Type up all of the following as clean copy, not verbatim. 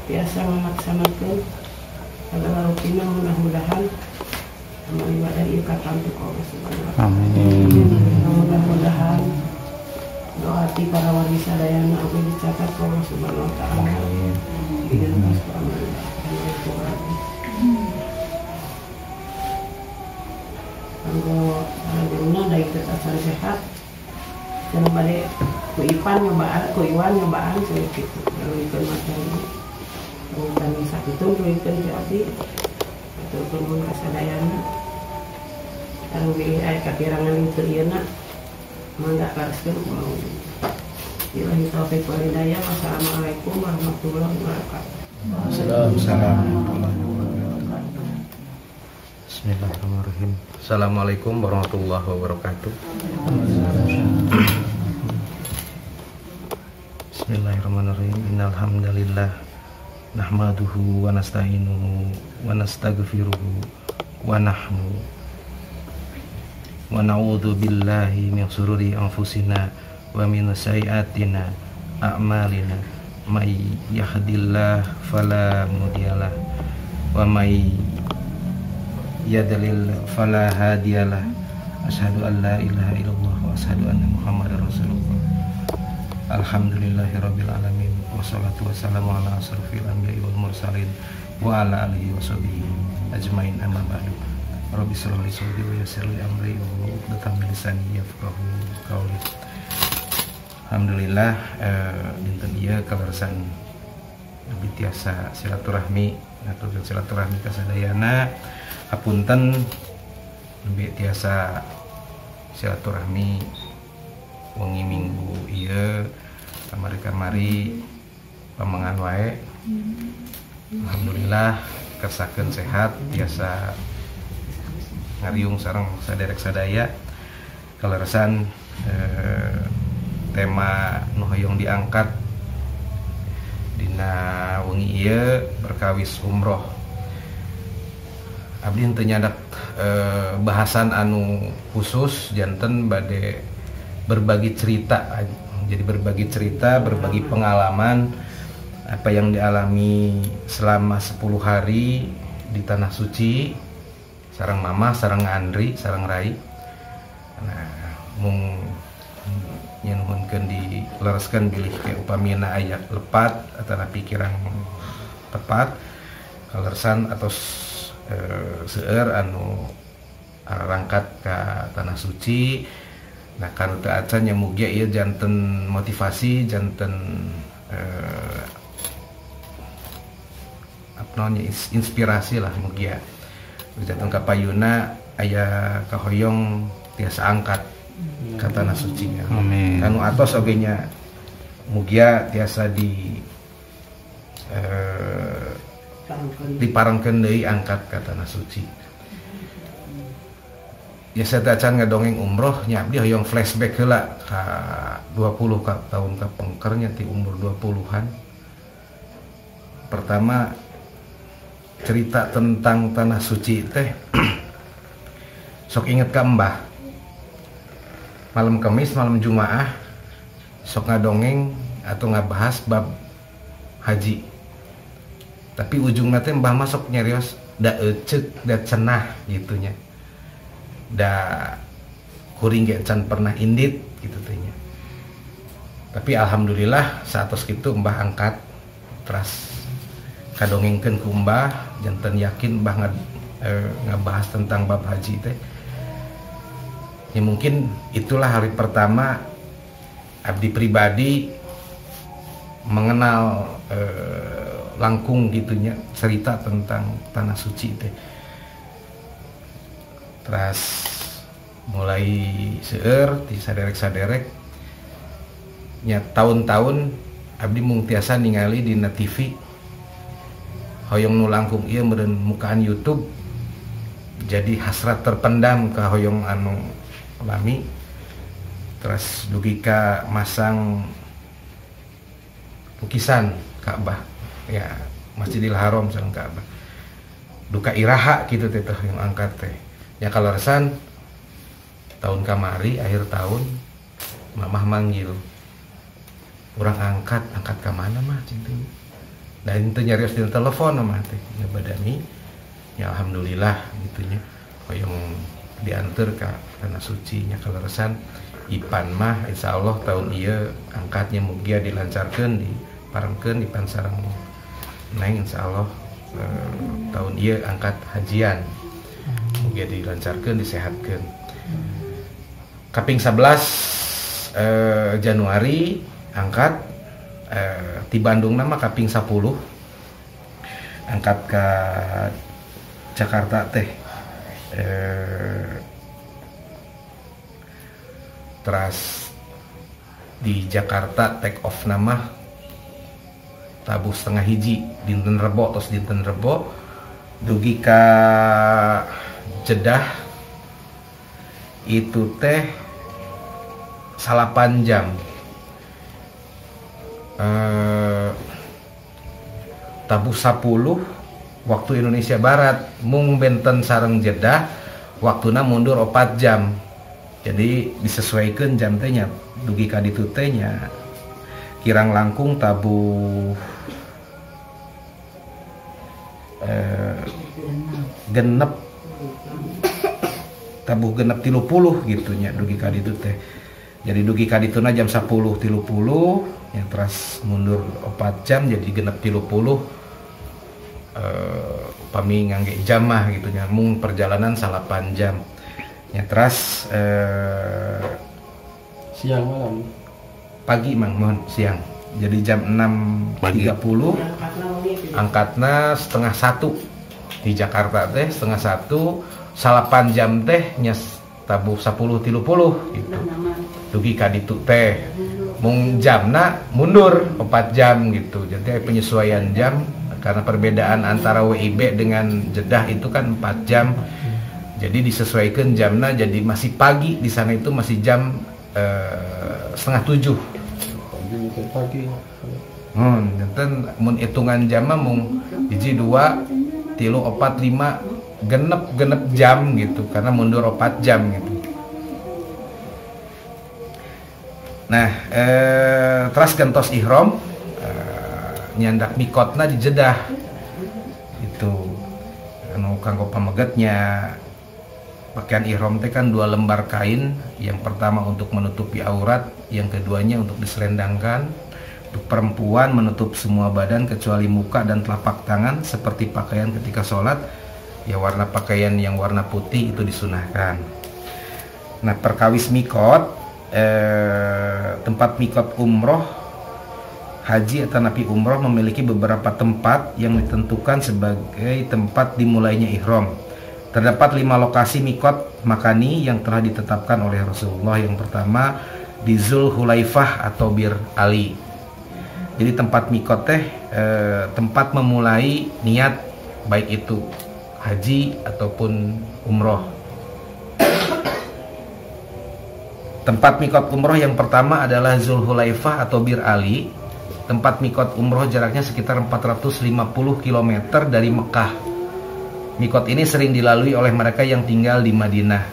Tiasa ngalaksanakeun sagala rupina, mudah-mudahan amal ibadah ieu katampi ku Allah Subhanahu wa Ta'ala. Amin. Mudah-mudahan doa ti para wargi sadayana oge dicatat ku Allah Subhanahu wa Ta'ala. Amin. Dengan pas amal ibadah abdi. Kanggo salajengna da ieu acan sehat. Cenah bade ku Ipan nyobaan, ku Iwan nyobaan cenah kitu. Ngalungkeun materi. Panginten sakitu nuluykeun ti abdi. Aturkeun nuhun ka sadayana. Sareng bilih aya kakirangan teu ieuna mangga lereskeun kumaha. Billahi taufiq wal hidayah. Wassalamualaikum warahmatullahi wabarakatuh. Waalaikumsalam warahmatullahi wabarakatuh. Bismillahirrahmanirrahim. Assalamualaikum warahmatullahi wabarakatuh. Bismillahirrahmanirrahim. Innal hamdalillah nahmaduhu wa nasta'inuhu wa nastaghfiruhu wa nahnu wa na'udzu billahi min syururi anfusina wa min sayyiatina a'malina. May yahdihillahu fala mudhillalah wa may yadlil fala hadiyalah. Asyhadu an la ilaha illallah wa asyhadu anna Muhammadar Rasulullah. Alhamdulillahirabbil alamin wassalatu wassalamu ala asyrafil anbiya'i wal mursalin wa ala alihi washabihi ajmain, amma ba'du. Rabbi shrah li sadri wa yassir li amri wahlul 'uqdatam min lisani yafqahu qawli. Alhamdulillah, dinten ieu kaleresan abdi tiasa silaturahmi atau silaturahmi ka sadayana. Hapunten nembe tiasa silaturahmi wengi minggu ieu, kamari-kamari pamengan wae. Alhamdulillah kersakeun sehat tiasa ngariung sareng saderek sadaya. Kaleresan tema nu hoyong diangkat dina wengi ieu berkawis umroh. Abdi henteu nyadak bahasan anu khusus, janten bade berbagi cerita. Jadi berbagi cerita, berbagi pengalaman apa yang dialami selama 10 hari di tanah suci sareng mama, sareng Andri, sareng Rai. Nah, mung nyenuhunkeun dilereskeun bilih ke upamina aya lepat atau pikiran tepat kaleresan atau seueur anu arangkat ka tanah suci. Nah, kanu teu acan nya mugia ieu janten motivasi, janten apa namanya, inspirasi lah mugia. Janten kapayuna aya kahoyong tiasa angkat ka tanah suci. Amin. Kanu atos oge nya mugia tiasa di diparengkeun deui angkat ka tanah suci. Ya saya teh acan ngadongeng umroh nya abdi hoyong flashback heula ka 20 ka tahun kapengker nya ti umur 20-an. Pertama cerita tentang tanah suci teh sok inget ka mbah. Malam Kamis, malam Jumaah sok ngadongeng atau ngabahas bab haji. Tapi ujungna teh mbah mah sok nyarios da eceuk da cenah gitu nya. Da kuring ge can pernah indit gitu teh nya. Tapi alhamdulillah saatos kitu mbah angkat teras kadongengkeun ku mbah, janten yakin mbah ngabahas tentang bab haji teh. Ya mungkin itulah hari pertama abdi pribadi mengenal langkung gitunya cerita tentang tanah suci teh. Terus mulai seueur di saderek-saderek nya tahun-tahun abdi mung tiasa ningali dina TV hoyong nu langkung ieu meureun mukaan YouTube, jadi hasrat terpendam ka hoyong anu lami. Terus dugi ka masang lukisan Ka'bah ya, Masjidil Haram sareng Ka'bah, duka iraha gitu teh teh yang angkat teh ya. Kaleresan tahun kamari akhir tahun mamah manggil urang angkat, angkat ka mana mah cintin? Dan itu nyarios di telepon mah teh nya badami ya alhamdulillah gitu nya hoyong diantar ka tanah suci nya kaleresan Ipan mah insyaallah tahun ieu angkatnya mugia dilancarkeun diparengkeun Ipan sareng Neng insyaallah tahun ieu angkat hajian mugia dilancarkeun disehatkeun. Kaping 11 Januari angkat di Bandung nama kaping 10 angkat ke Jakarta teh teras di Jakarta take off nama tabuh 12.30 dinten Rebo tos dinten Rebo dugi ka Jeddah itu teh 8 jam. Tabuh 10 waktu Indonesia Barat mung benten sareng Jeddah waktuna mundur 4 jam. Jadi disesuaikan jam teh nya dugi ka ditu teh nya kirang langkung tabuh genep tabuh genep 30 gitu nya dugi ka ditu teh. Jadi dugi ka dituna jam 10.30 yang teras mundur 4 jam jadi genep 30 pami ngangge jam mah gitu nya mung perjalanan 8 jam ya teras siang malam pagi mang mohon siang jadi jam 6.30 angkatna 12.30 di Jakarta teh 12.30 8 jam teh nya tabuh 10.30 gitu dugi ka ditu teh mung jamna mundur 4 jam gitu. Jadi penyesuaian jam karena perbedaan antara WIB dengan Jeddah itu kan 4 jam. Jadi disesuaikan jamna jadi masih pagi di sana itu masih jam 6:30. Pagi. Janten mun hitungan jam mah mung 1 2 3 4 5 genep-genep jam gitu karena mundur 4 jam gitu. Nah, teras gentos ihrom nyandak mikotna di Jeddah itu anu kanggo pamegetnya pakaian ihrom teh kan 2 lembar kain, yang pertama untuk menutupi aurat, yang keduanya untuk diselendangkan. Untuk perempuan menutup semua badan kecuali muka dan telapak tangan seperti pakaian ketika sholat. Ya warna pakaian yang warna putih itu disunahkan. Nah, perkawis mikot tempat mikot umroh haji atau napi umroh memiliki beberapa tempat yang ditentukan sebagai tempat dimulainya ihram. Terdapat 5 lokasi mikot makani yang telah ditetapkan oleh Rasulullah. Yang pertama di Zulhulaifah atau Bir Ali. Jadi tempat mikot teh tempat memulai niat baik itu haji ataupun umroh. Tempat mikot umroh yang pertama adalah Zulhulaifah atau Bir Ali. Tempat mikot umroh jaraknya sekitar 450 km dari Mekah. Mikot ini sering dilalui oleh mereka yang tinggal di Madinah.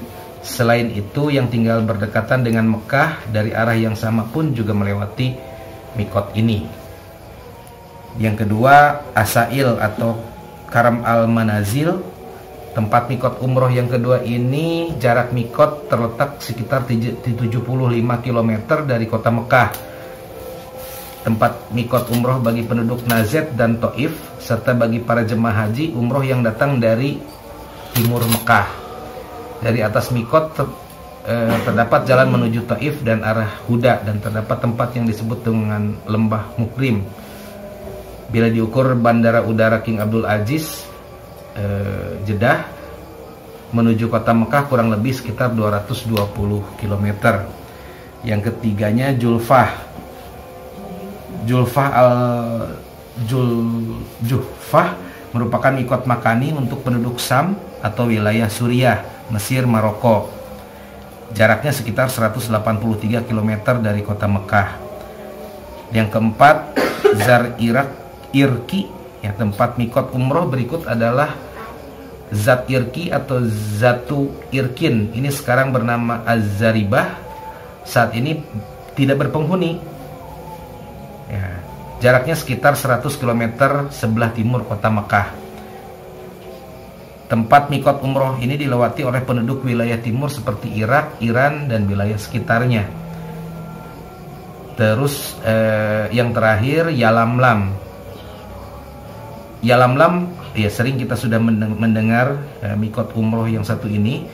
Selain itu, yang tinggal berdekatan dengan Mekah dari arah yang sama pun juga melewati mikot ini. Yang kedua, Asail atau Karam al-Manazil. Tempat mikot umroh yang kedua ini jarak mikot terletak sekitar 75 km dari kota Mekah. Tempat mikot umroh bagi penduduk Nazet dan Taif serta bagi para jemaah haji umroh yang datang dari timur Mekah. Dari atas mikot terdapat jalan menuju Taif dan arah Huda dan terdapat tempat yang disebut dengan Lembah Mukrim. Bila diukur Bandara Udara King Abdul Aziz Jeddah menuju kota Mekah kurang lebih sekitar 220 km. Yang ketiganya Julfah. Julfah Al-Juhfah merupakan mikot makani untuk penduduk Sam atau wilayah Suriah, Mesir, Maroko. Jaraknya sekitar 183 km dari kota Mekah. Yang keempat, Zar Irak Irki, ya, tempat mikot umroh berikut adalah Zat Irki atau Zatu Irkin. Ini sekarang bernama Az-Zaribah. Saat ini tidak berpenghuni. Ya. Jaraknya sekitar 100 km sebelah timur kota Mekah. Tempat mikot umroh ini dilewati oleh penduduk wilayah timur seperti Irak, Iran, dan wilayah sekitarnya. Terus yang terakhir Yalamlam. Yalamlam ya sering kita sudah mendengar mikot umroh yang satu ini.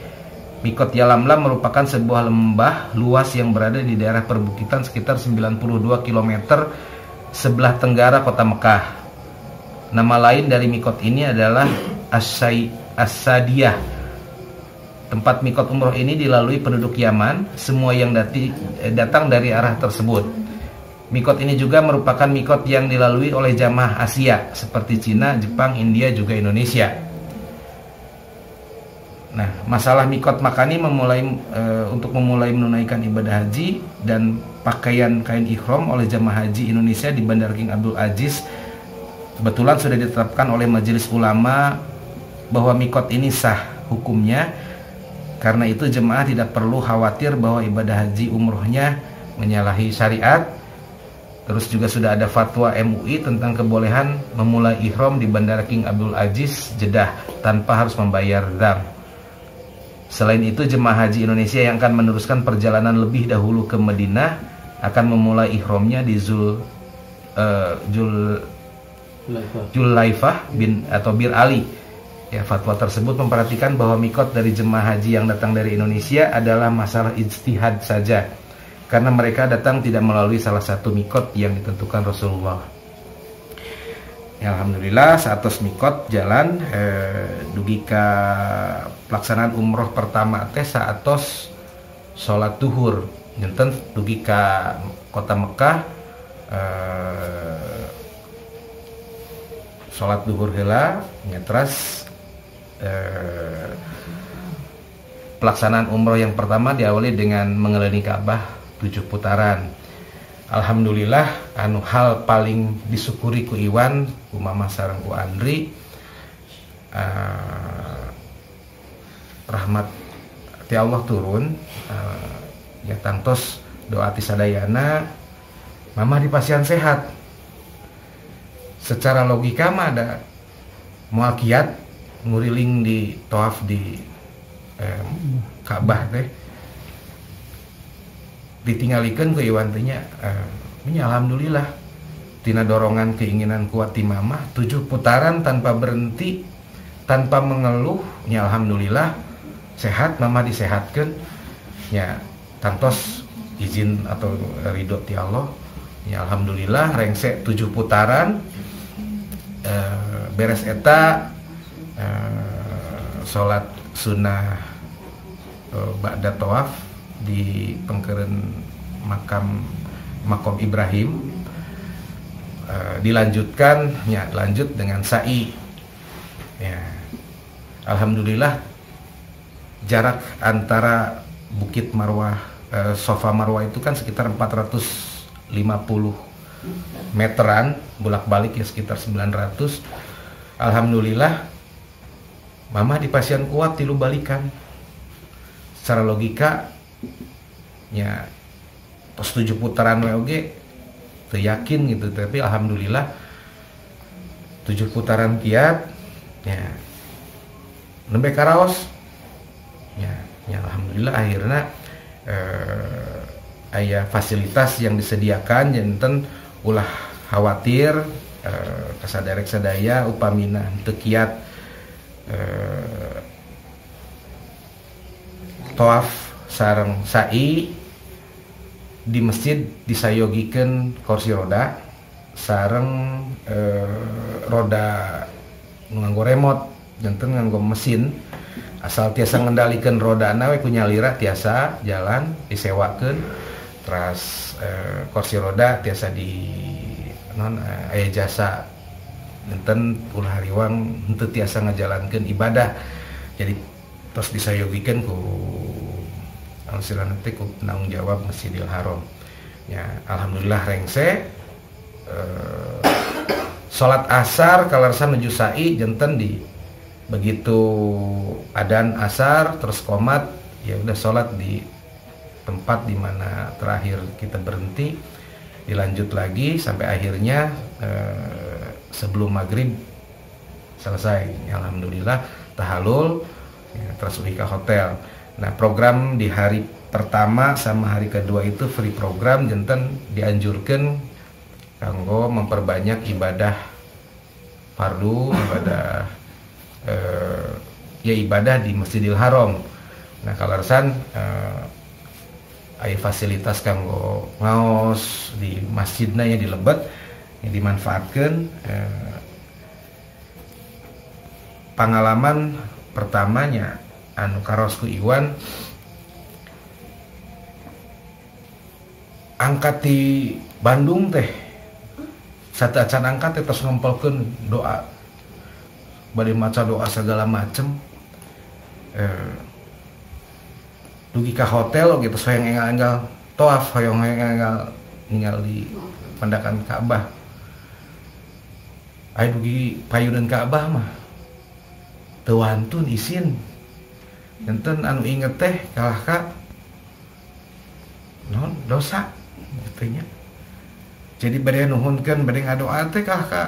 Mikot Yalamlam merupakan sebuah lembah luas yang berada di daerah perbukitan sekitar 92 km sebelah tenggara kota Mekah. Nama lain dari mikot ini adalah As-Sadiyah. Tempat mikot umroh ini dilalui penduduk Yaman, semua yang datang dari arah tersebut. Mikot ini juga merupakan mikot yang dilalui oleh jamaah Asia seperti Cina, Jepang, India, juga Indonesia. Nah, masalah mikot makani untuk memulai menunaikan ibadah haji dan pakaian kain ihram oleh jamaah haji Indonesia di Bandar King Abdul Aziz kebetulan sudah ditetapkan oleh Majelis Ulama bahwa mikot ini sah hukumnya. Karena itu jemaah tidak perlu khawatir bahwa ibadah haji umrohnya menyalahi syariat. Terus juga sudah ada fatwa MUI tentang kebolehan memulai ihram di Bandara King Abdul Aziz Jeddah tanpa harus membayar dam. Selain itu jemaah haji Indonesia yang akan meneruskan perjalanan lebih dahulu ke Madinah akan memulai ihramnya di Julaifah bin atau Bir Ali. Ya, fatwa tersebut memperhatikan bahwa mikot dari jemaah haji yang datang dari Indonesia adalah masalah ijtihad saja, karena mereka datang tidak melalui salah satu mikot yang ditentukan Rasulullah. Ya, alhamdulillah saatos mikot jalan dugi ka pelaksanaan umroh pertama teh saatos sholat duhur nenten dugi ka kota Mekah, sholat duhur heula ngetras. Pelaksanaan umroh yang pertama diawali dengan mengelilingi Ka'bah 7 putaran. Alhamdulillah anu hal paling disyukuri ku Iwan, ku Mama sareng ku Andri, rahmat ti Allah turun, ya tangtos doa ti sadayana Mama dipasihan sehat. Secara logika mah ada moal kiat nguriling di tawaf di Ka'bah teh ditinggalikeun ku Iwan teh nya, alhamdulillah tina dorongan keinginan kuat ti Mamah 7 putaran tanpa berhenti tanpa mengeluh nya, alhamdulillah sehat, Mama disehatkeun nya, tangtos izin atau ridho ti Allah ya, alhamdulillah rengse 7 putaran, beres eta sholat sunnah ba'da tawaf di pengkeren makom Ibrahim, dilanjutkan ya, lanjut dengan sa'i ya. Alhamdulillah jarak antara Bukit Marwah, Sofa Marwah itu kan sekitar 450 meteran, bolak-balik ya sekitar 900. Alhamdulillah Mama di pasien kuat tilu balikan. Secara logika ya tos 7 putaran WOG teu yakin gitu, tapi alhamdulillah 7 putaran kiat ya nembe karaos ya, ya alhamdulillah akhirnya aya fasilitas yang disediakan janten ulah khawatir, kasadarek sadaya upamina teu kiat tawaf sareng sa'i di masjid disayogikeun kursi roda sareng roda nganggo remote janten nganggo mesin, asal tiasa ngendalikeun rodana we ku nyalira tiasa jalan disewakeun, teras kursi roda tiasa di non aya jasa janten ulah hariwang henteu tiasa ngajalankeun ibadah, jadi tos disayogikeun ku alhamdulillah nanti ku penanggung jawab Masjidil Haram ya. Alhamdulillah rengse salat asar kalarsan menuju sa'i janten di begitu adan asar terus komat ya udah salat di tempat di mana terakhir kita berhenti. Dilanjut lagi sampai akhirnya sebelum maghrib selesai. Alhamdulillah tahalul ya, terus ke hotel. Nah, program di hari pertama sama hari kedua itu free program, janten dianjurkan kanggo memperbanyak ibadah fardu, ibadah ya ibadah di Masjidil Haram. Nah, kaleresan aya fasilitas kanggo ngaos di masjidna ya di lebet ya dimanfaatkan. Pengalaman pertamanya anu karaos ku Iwan angkat di Bandung teh sateuacan angkat teh terus ngempelkeun doa bade maca doa segala macem, dugi ka hotel gitu hoyong enggal-enggal toaf, hoyong enggal ningali pendakan Ka'bah. Aya dugi payunan Ka'bah mah teu wantun isin. Janten anu inget teh kalah ka naon dosa kitu nya. Jadi bade nuhunkeun bade ngadoa teh kalah ka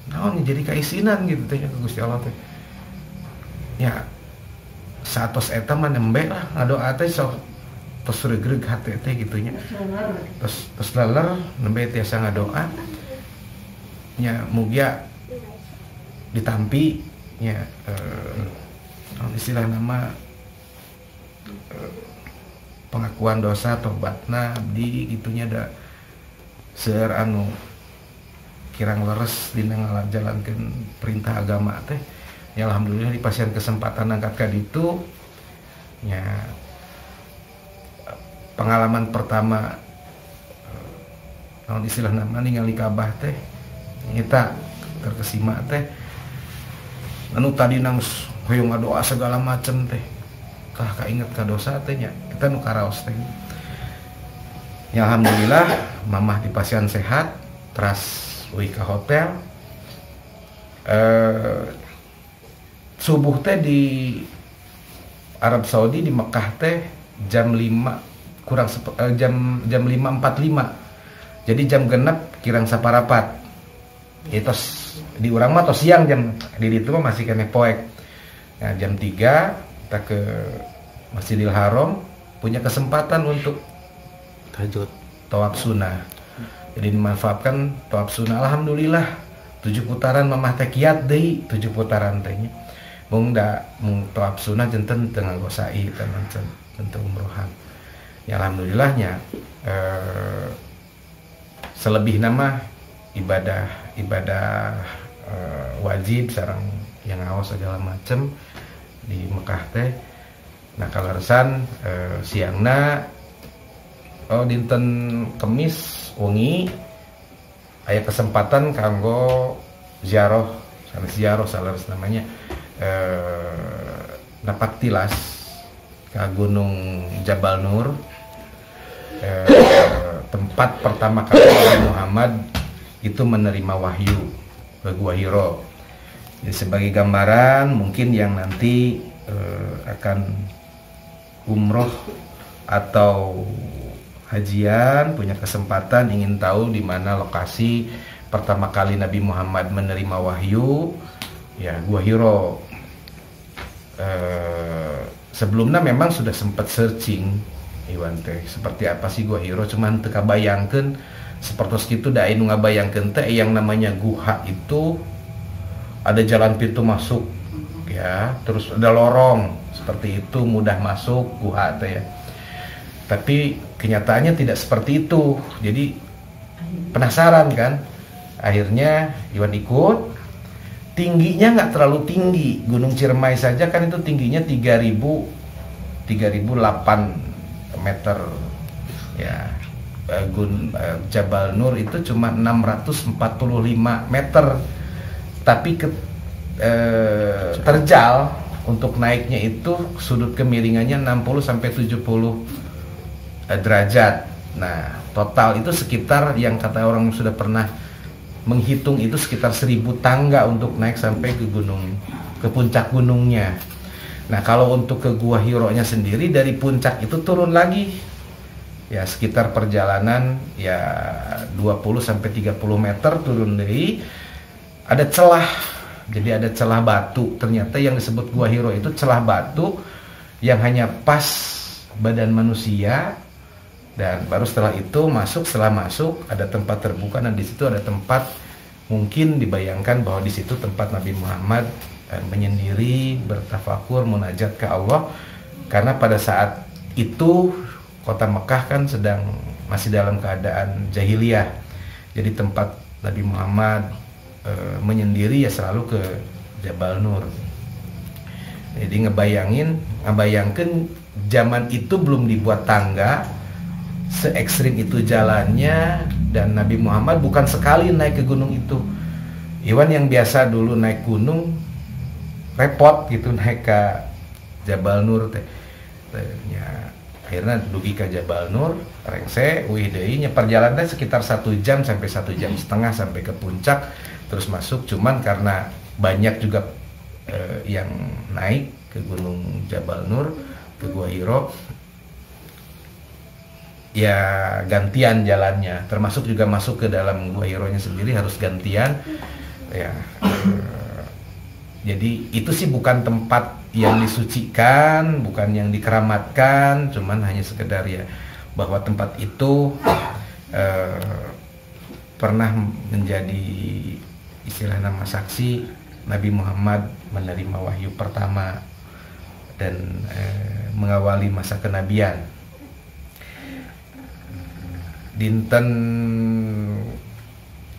naon jadi kaisinan gitu teh ka Gusti Allah teh. Ya saatos eta mah nembe lah ngadoa teh sok tos regreg hate teh kitu nya. Tos tos leler nembe tiasa ngadoa. Nya mugia ditampi nya, istilah nama pengakuan dosa tobatna abdi gitunya da seueur anu kirang leres dina ngalajalankeun perintah agama teh. Ya alhamdulillah di pasien kesempatan angkat ka ditu nya. Pengalaman pertama naon istilah nama ningali Ka'bah teh eta terkesima teh, anu tadi nang hoyong ngadoa segala macem teh kah kainget ka dosa teh nya kita nu karaos teh. Ya alhamdulillah mamah di pasien sehat teras uih ka hotel. Subuh teh di Arab Saudi di Mekah teh jam 5 kurang jam 5.45. Jadi jam genep kirang saparapat. Ya tos di urang mah tos siang, jam di ditu mah masih keneh poek. Nah, jam 3 kita ke Masjidil Haram punya kesempatan untuk tahajud tawaf sunnah. Jadi dimanfaatkan tawaf sunnah. Alhamdulillah 7 putaran mamah teh kiat deui 7 putaran teh nya. Mung da mung tawaf sunnah janten teu nganggo sa'i teh teu umrohan. Ya alhamdulillahnya selebih nama ibadah ibadah wajib sareng yang ngaos segala macem di Mekah teh. Nah kaleresan siangna oh dinten Kemis wengi aya kesempatan kanggo ziarah, sanes ziarah saleres namanya, napak tilas ka Gunung Jabal Nur, tempat pertama kali Nabi Muhammad itu menerima wahyu ke Gua Hiro. Jadi sebagai gambaran mungkin yang nanti akan umroh atau hajian punya kesempatan ingin tahu di mana lokasi pertama kali Nabi Muhammad menerima wahyu, ya Gua Hiro. Sebelumnya memang sudah sempat searching Iwan teh seperti apa sih Gua Hiro, cuman teu kabayangkeun seperti itu da anu ngabayangkeun teh yang namanya guha itu ada jalan pintu masuk ya, terus ada lorong seperti itu mudah masuk guha teh ya. Tapi kenyataannya tidak seperti itu. Jadi penasaran kan? Akhirnya Iwan ikut. Tingginya nggak terlalu tinggi. Gunung Ciremai saja kan itu tingginya 3008 meter. Ya, Jabal Nur itu cuma 645 meter. Tapi terjal untuk naiknya itu sudut kemiringannya 60 sampai 70 derajat. Nah, total itu sekitar yang kata orang sudah pernah menghitung itu sekitar 1000 tangga untuk naik sampai ke gunung, ke puncak gunungnya. Nah, kalau untuk ke Gua Hiro-nya sendiri dari puncak itu turun lagi. Ya sekitar perjalanan ya 20 sampai 30 meter turun dari ada celah. Jadi ada celah batu. Ternyata yang disebut Gua Hiro itu celah batu yang hanya pas badan manusia. Dan baru setelah itu masuk, setelah masuk ada tempat terbuka, dan di situ ada tempat mungkin dibayangkan bahwa di situ tempat Nabi Muhammad menyendiri, bertafakur, munajat ke Allah. Karena pada saat itu kota Mekah kan sedang masih dalam keadaan jahiliyah. Jadi tempat Nabi Muhammad menyendiri ya selalu ke Jabal Nur. Jadi ngebayangkan zaman itu belum dibuat tangga, se ekstrim itu jalannya, dan Nabi Muhammad bukan sekali naik ke gunung itu. Iwan yang biasa dulu naik gunung repot gitu, naik ke Jabal Nur teh. Ya, akhirnya dugi ke Jabal Nur, rengse, uih deui nya, perjalanan sekitar 1 jam sampai 1,5 jam sampai ke puncak, terus masuk. Cuman karena banyak juga yang naik ke Gunung Jabal Nur, ke Gua Hiro, ya gantian jalannya, termasuk juga masuk ke dalam Gua Hironya sendiri harus gantian ya. Jadi itu sih bukan tempat yang disucikan, bukan yang dikeramatkan, cuman hanya sekedar ya bahwa tempat itu pernah menjadi istilah nama saksi Nabi Muhammad menerima wahyu pertama dan mengawali masa kenabian. Dinten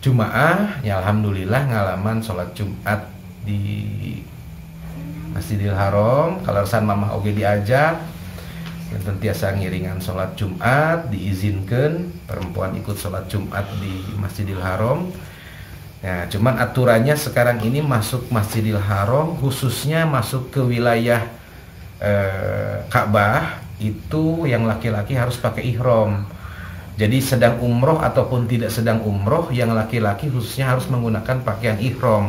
Jumaah ya alhamdulillah ngalaman sholat Jumat di Masjidil Haram. Kaleresan mamah oge diajak, dinten tiasa ngiringan sholat Jumat, diizinkan perempuan ikut sholat Jumat di Masjidil Haram. Nah, cuman aturannya sekarang ini masuk Masjidil Haram, khususnya masuk ke wilayah Ka'bah itu yang laki-laki harus pakai ihram. Jadi sedang umroh ataupun tidak sedang umroh, yang laki-laki khususnya harus menggunakan pakaian ihram.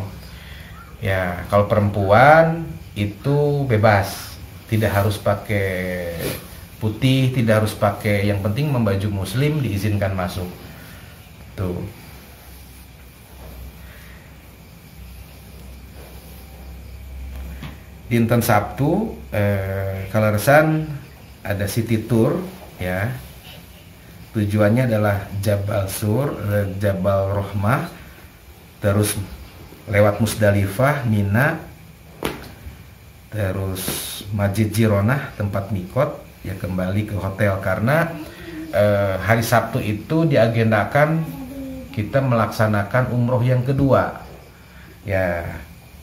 Ya, kalau perempuan itu bebas, tidak harus pakai putih, tidak harus pakai, yang penting membaju muslim diizinkan masuk. Tuh. Dinten Sabtu, kaleresan ada city tour ya. Tujuannya adalah Jabal Sur, Jabal Rohmah, terus lewat Musdalifah, Mina, terus Masjid Jironah, tempat mikot, ya kembali ke hotel. Karena hari Sabtu itu diagendakan kita melaksanakan umroh yang kedua, ya,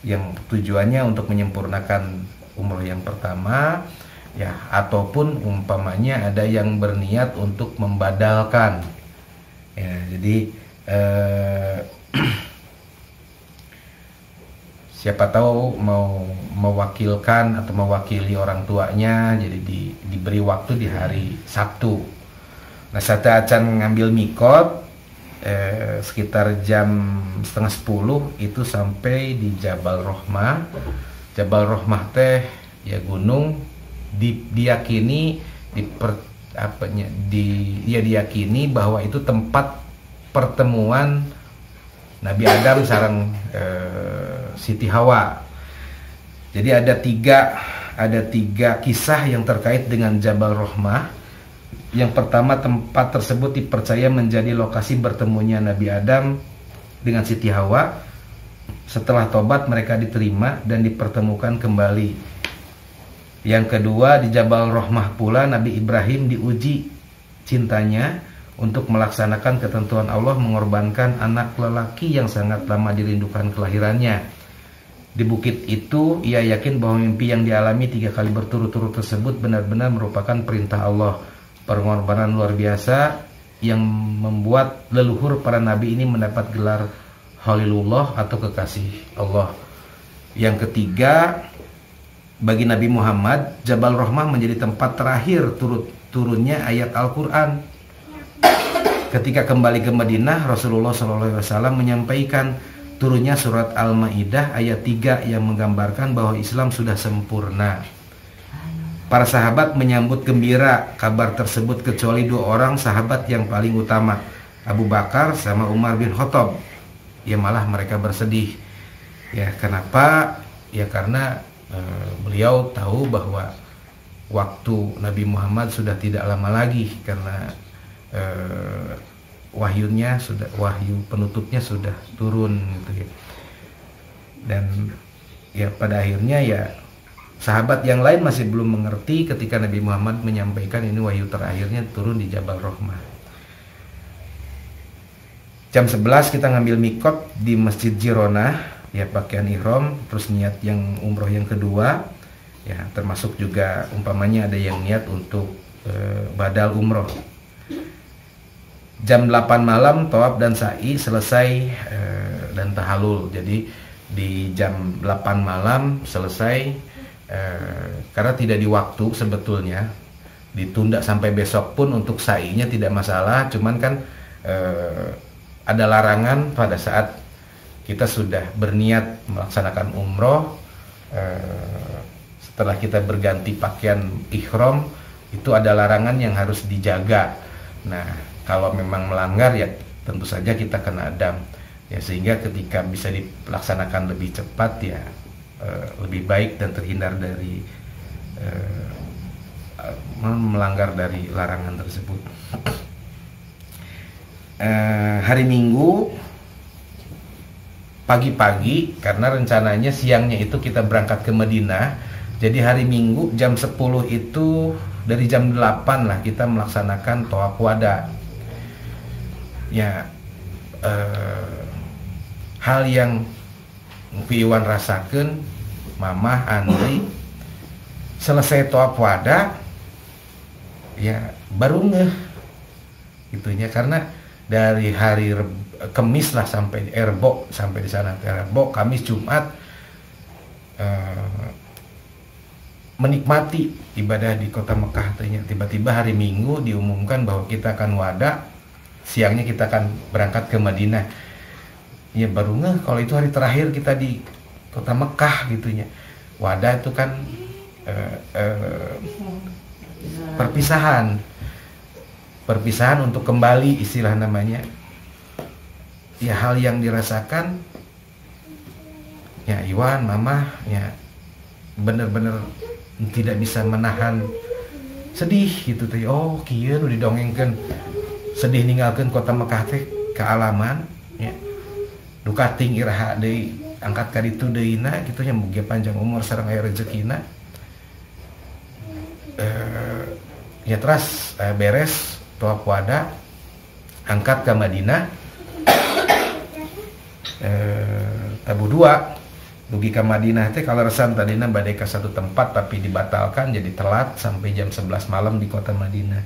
yang tujuannya untuk menyempurnakan umroh yang pertama, ya, ataupun umpamanya ada yang berniat untuk membadalkan, ya. Jadi siapa tahu mau mewakilkan atau mewakili orang tuanya, jadi diberi waktu di hari Sabtu. Nah, saat acan ngambil mikot sekitar jam 9:30 itu sampai di Jabal Rohmah. Jabal Rohmah teh ya gunung, diyakini diyakini bahwa itu tempat pertemuan Nabi Adam sareng Siti Hawa. Jadi ada tiga kisah yang terkait dengan Jabal Rohmah. Yang pertama, tempat tersebut dipercaya menjadi lokasi bertemunya Nabi Adam dengan Siti Hawa. Setelah tobat mereka diterima dan dipertemukan kembali. Yang kedua, di Jabal Rohmah pula Nabi Ibrahim diuji cintanya untuk melaksanakan ketentuan Allah mengorbankan anak lelaki yang sangat lama dirindukan kelahirannya. Di bukit itu ia yakin bahwa mimpi yang dialami 3 kali berturut-turut tersebut benar-benar merupakan perintah Allah. Pengorbanan luar biasa yang membuat leluhur para nabi ini mendapat gelar Khalilullah atau kekasih Allah. Yang ketiga, bagi Nabi Muhammad, Jabal Rohmah menjadi tempat terakhir turunnya ayat Al-Quran. Ketika kembali ke Madinah, Rasulullah SAW menyampaikan turunnya surat Al-Maidah ayat 3 yang menggambarkan bahwa Islam sudah sempurna. Para sahabat menyambut gembira kabar tersebut kecuali dua orang sahabat yang paling utama, Abu Bakar sama Umar bin Khattab. Ya malah mereka bersedih. Ya kenapa? Ya karena beliau tahu bahwa waktu Nabi Muhammad sudah tidak lama lagi karena wahyunya sudah, wahyu penutupnya sudah turun gitu ya. Dan ya pada akhirnya ya sahabat yang lain masih belum mengerti ketika Nabi Muhammad menyampaikan ini wahyu terakhirnya turun di Jabal Rahmah. Jam 11 kita ngambil mikot di Masjid Jirona, ya pakaian ihram, terus niat yang umroh yang kedua, ya termasuk juga umpamanya ada yang niat untuk badal umroh. Jam 8 malam tawaf dan sa'i selesai dan tahalul. Jadi di jam 8 malam selesai, karena tidak di waktu sebetulnya, ditunda sampai besok pun untuk sa'inya tidak masalah, cuman kan ada larangan pada saat kita sudah berniat melaksanakan umroh, setelah kita berganti pakaian ihram itu ada larangan yang harus dijaga. Nah, kalau memang melanggar ya tentu saja kita kena dam. Ya, sehingga ketika bisa dilaksanakan lebih cepat ya lebih baik dan terhindar dari melanggar dari larangan tersebut. Hari Minggu pagi-pagi, karena rencananya siangnya itu kita berangkat ke Madinah. Jadi hari Minggu jam 10 itu, dari jam 8 lah kita melaksanakan tawaf wada. Ya, hal yang Iwan rasakan, Mamah, Andri, selesai tawaf wada, ya baru ngeh itunya, karena dari hari Kemis lah sampai Rebo, sampai di sana Rebo, Kamis, Jumat menikmati ibadah di kota Mekah. Tiba-tiba hari Minggu diumumkan bahwa kita akan wada, siangnya kita akan berangkat ke Madinah. Ya baru ngeh kalau itu hari terakhir kita di kota Mekah gitunya. Wada itu kan perpisahan, perpisahan untuk kembali istilah namanya. Ya hal yang dirasakan ya Iwan, Mamah ya bener-bener tidak bisa menahan sedih gitu teh. Oh kieu nu didongengkeun, sedih ninggalkeun kota Mekah teh kealaman ya. Duka ting iraha deui angkat ka ditu deuna kitu nya, mugi panjang umur sareng aya rezekina. Ya terus beres tawaf wada, angkat ke Madinah. Tabuh dua dugi ke Madinah teh kaleresan tadina bade ka satu tempat tapi dibatalkan jadi telat sampai jam 11 malam di kota Madinah.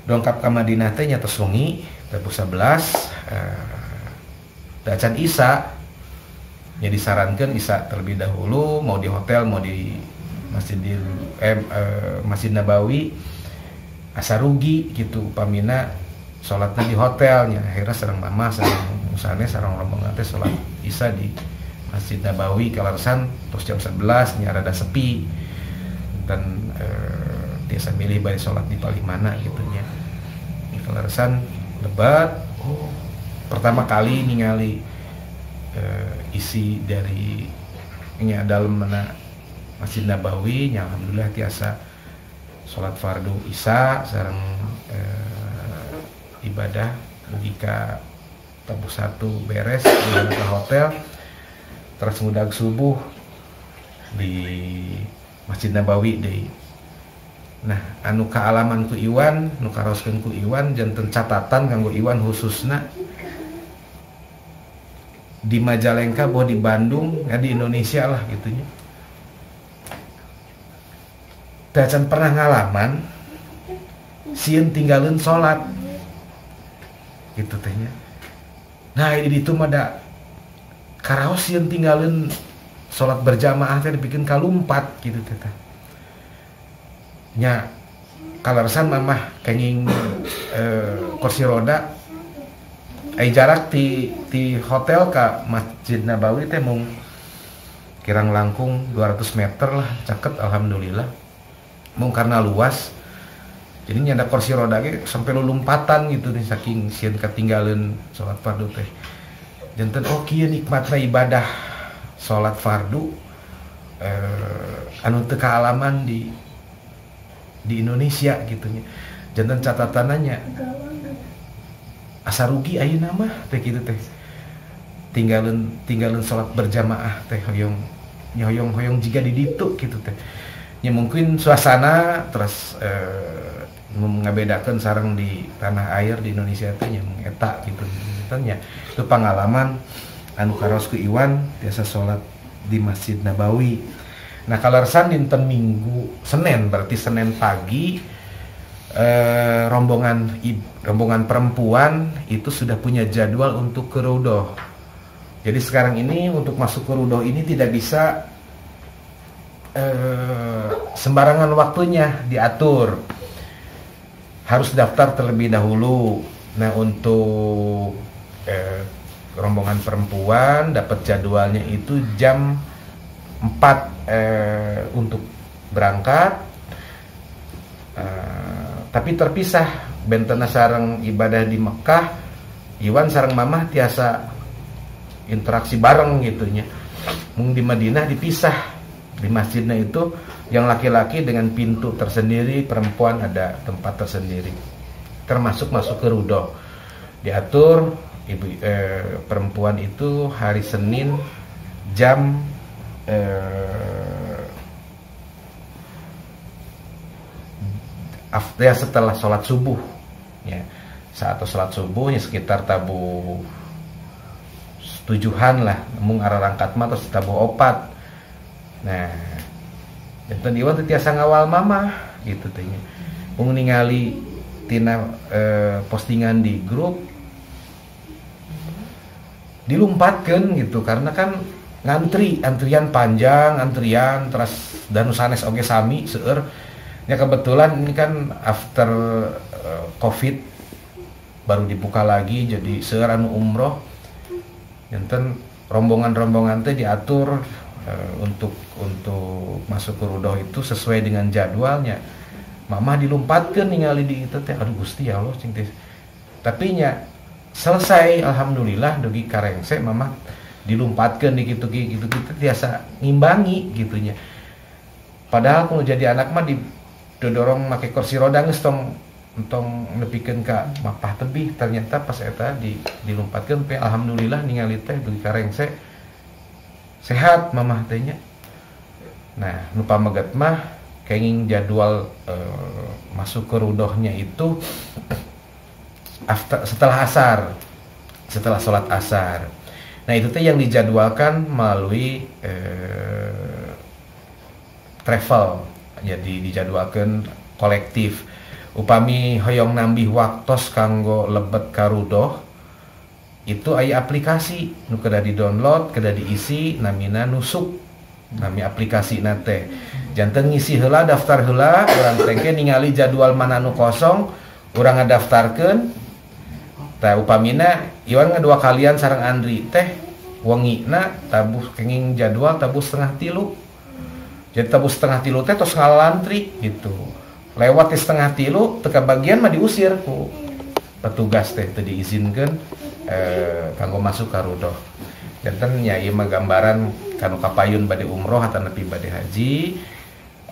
Dongkap ke Madinah teh nya tos wengi tabuh 11, dacan Isa ya disarankan Isa terlebih dahulu, mau di hotel mau di Masjidil Masjid Nabawi, asa rugi gitu pamina sholatnya di hotelnya. Akhirnya sareng mama sareng musane sareng rombongan teh sholat Isya di Masjid Nabawi kaleresan terus jam 11 nya rada sepi dan biasa milih bari sholat di paling mana gitu nya. Kaleresan lebat, oh, pertama kali ningali isi dari nya dalam mana Masjid Nabawi nya, alhamdulillah tiasa sholat fardu Isya sareng ibadah dugi ka tabuh satu beres ke hotel terus ngudag subuh di Masjid Nabawi deui. Nah, anu kaalaman ku Iwan, nu karaoskeun ku Iwan janten catatan kanggo Iwan khususna di Majalengka boh di Bandung ya di Indonesia lah gitunya. Teu acan pernah ngalaman sieun tinggalin salat gitu tehnya. Nah, ini itu mah da karaos sieun tinggalin salat berjamaah teh dibikin kalumpat gitu teh. Nya kaleresan mamah kenging kursi roda, ai jarak ti hotel ka Masjid Nabawi teh mung kirang langkung 200 meter lah, caket alhamdulillah. Mung karena luas jadi nyanda kursi roda ge sampai lulumpatan gitu nih saking sieun ketinggalan sholat fardu teh. Janten oh kieu nikmatna ibadah sholat fardu anu teu kaalaman di Indonesia gitu nya. Janten catatananya asa rugi ayeuna mah teh kitu teh. Tinggalin sholat berjamaah teh hoyong hoyong jiga di ditu gitu teh. Ya mungkin suasana terus ngabedakeun sareng di tanah air di Indonesia teh nya eta gitu nya. Itu pengalaman anu karaos ku Iwan biasa sholat di Masjid Nabawi. Nah kalersan dinten Minggu Senin berarti Senin pagi rombongan perempuan itu sudah punya jadwal untuk ke Raudoh. Jadi sekarang ini untuk masuk ke Raudoh ini tidak bisa sembarangan waktunya, diatur. Harus daftar terlebih dahulu. Nah untuk rombongan perempuan dapat jadwalnya itu jam 4 untuk berangkat. Tapi terpisah bentena sareng ibadah di Mekah, Iwan sareng mamah tiasa interaksi bareng gitunya. Mung di Madinah dipisah. Di masjidnya itu yang laki-laki dengan pintu tersendiri, perempuan ada tempat tersendiri. Termasuk masuk ke Raudoh. Diatur ibu perempuan itu hari Senin jam ya setelah sholat subuh ya, saat sholat subuh ya sekitar tabuh 7-an lah, mung arangkat mah terus tabuh 4. Nah, janten Iwan teu tiasa ngawal mamah gitu teh nya. Mung ningali tina postingan di grup dilumpatkeun gitu karena kan ngantri, antrian panjang, antrian terus danu sanes oge sami seueur. Ya kebetulan ini kan after Covid baru dibuka lagi jadi seueur anu umroh. Janten rombongan-rombongan teh diatur untuk masuk ke Raudoh itu sesuai dengan jadwalnya. Mamah dilumpatkeun ningali di itu teh, aduh Gusti ya Allah cing teh. Tapi nya selesai alhamdulillah dugi karengse mamah dilumpatkeun di kitu kitu tiasa ngimbangi gitunya. Padahal kalau jadi anak mah didorong make kursi roda geus tong nepikeun ka mapah tebih, ternyata pas eta dilumpatkeun teh alhamdulillah ningali teh dugi karengse sehat mamah teh nya. Nah, nu pameget mah kenging jadwal masuk ke Raudohnya itu after, setelah asar, setelah sholat asar. Nah itu teh yang dijadwalkan melalui travel, jadi dijadwalkan kolektif. Upami hoyong nambih waktos kanggo lebet ka Raudoh itu aya aplikasi nu kedah di-download, kedah diisi namina Nusuk, nami aplikasi nate. Janten ngisi heula, daftar heula, urang teh ningali jadwal mana nu kosong, urang ngadaftarkeun. Tah upamina Iwan ngadua kalian sareng Andri teh wengina tabuh kenging jadwal tabuh 2:30. Jadi tabuh 2:30 teh tos ngalantri gitu. Lewat di 2:30 teu kabagian mah diusir ku petugas teh teu diizinkeun kanggo masuk ka Raudoh. Janten nya ieu mah gambaran kanu kapayun bade umroh atanapi bade haji.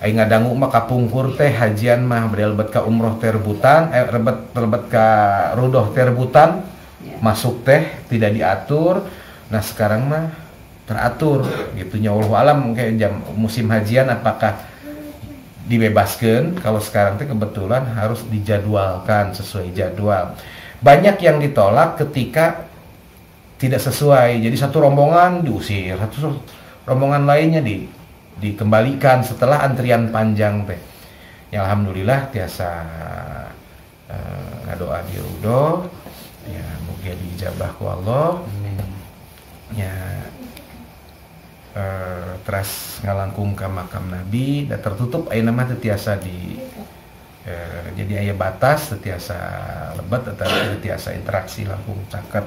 Aing ngadangu mah kapungkur teh hajian mah bade lebet ka umroh teh rebutan, lebet ka Raudoh teh rebutan, masuk teh tidak diatur. Nah sekarang mah teratur gitu nya, wallahu alam kayak jam musim hajian apakah dibebaskan. Kalau sekarang teh kebetulan harus dijadwalkan sesuai jadwal. Banyak yang ditolak ketika tidak sesuai. Jadi satu rombongan diusir, satu rombongan lainnya dikembalikan setelah antrian panjang teh. Ya alhamdulillah tiasa ngadoa di Raudoh, ya mugia diijabah ku Allah. Amin. Ya teras ngalangkung ke makam Nabi dan tertutup ayeuna mah teu tiasa di jadi aya batas, teu tiasa lebet atau teu tiasa interaksi langkung caket.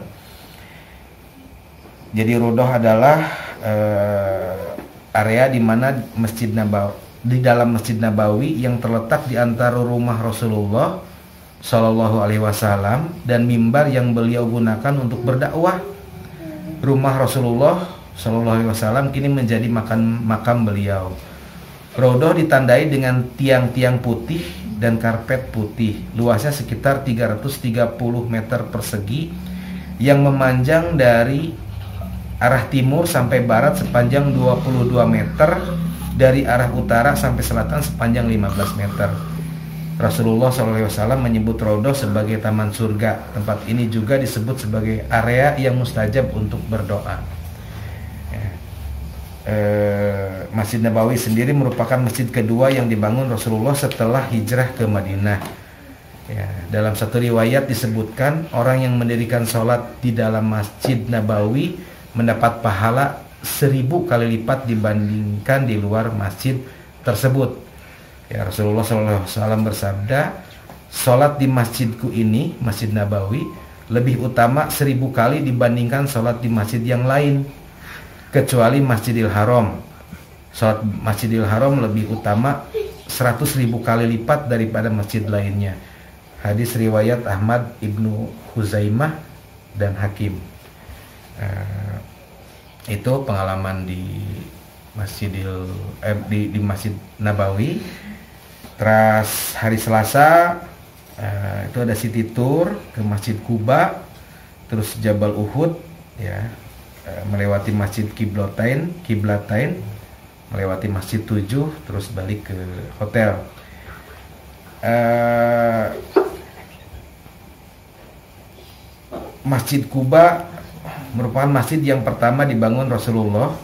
Jadi Raudoh adalah area di mana Masjid di dalam Masjid Nabawi yang terletak di antara rumah Rasulullah Shallallahu Alaihi Wasallam dan mimbar yang beliau gunakan untuk berdakwah. Rumah Rasulullah Shallallahu Alaihi Wasallam kini menjadi makam beliau. Raudhah ditandai dengan tiang-tiang putih dan karpet putih. Luasnya sekitar 330 meter persegi yang memanjang dari arah timur sampai barat sepanjang 22 meter, dari arah utara sampai selatan sepanjang 15 meter. Rasulullah SAW menyebut Raudhah sebagai taman surga. Tempat ini juga disebut sebagai area yang mustajab untuk berdoa. Masjid Nabawi sendiri merupakan masjid kedua yang dibangun Rasulullah setelah hijrah ke Madinah. Ya, dalam satu riwayat disebutkan orang yang mendirikan sholat di dalam Masjid Nabawi mendapat pahala 1000 kali lipat dibandingkan di luar masjid tersebut. Ya, Rasulullah SAW bersabda, sholat di masjidku ini, Masjid Nabawi, lebih utama 1000 kali dibandingkan sholat di masjid yang lain, kecuali Masjidil Haram. Sholat Masjidil Haram lebih utama 100.000 kali lipat daripada masjid lainnya. Hadis riwayat Ahmad, Ibnu Huzaimah, dan Hakim. Itu pengalaman di di Masjid Nabawi. Terus hari Selasa itu ada city tour ke Masjid Kuba, terus Jabal Uhud, ya, melewati Masjid Kiblatain, melewati Masjid 7, terus balik ke hotel. Masjid Kuba merupakan masjid yang pertama dibangun Rasulullah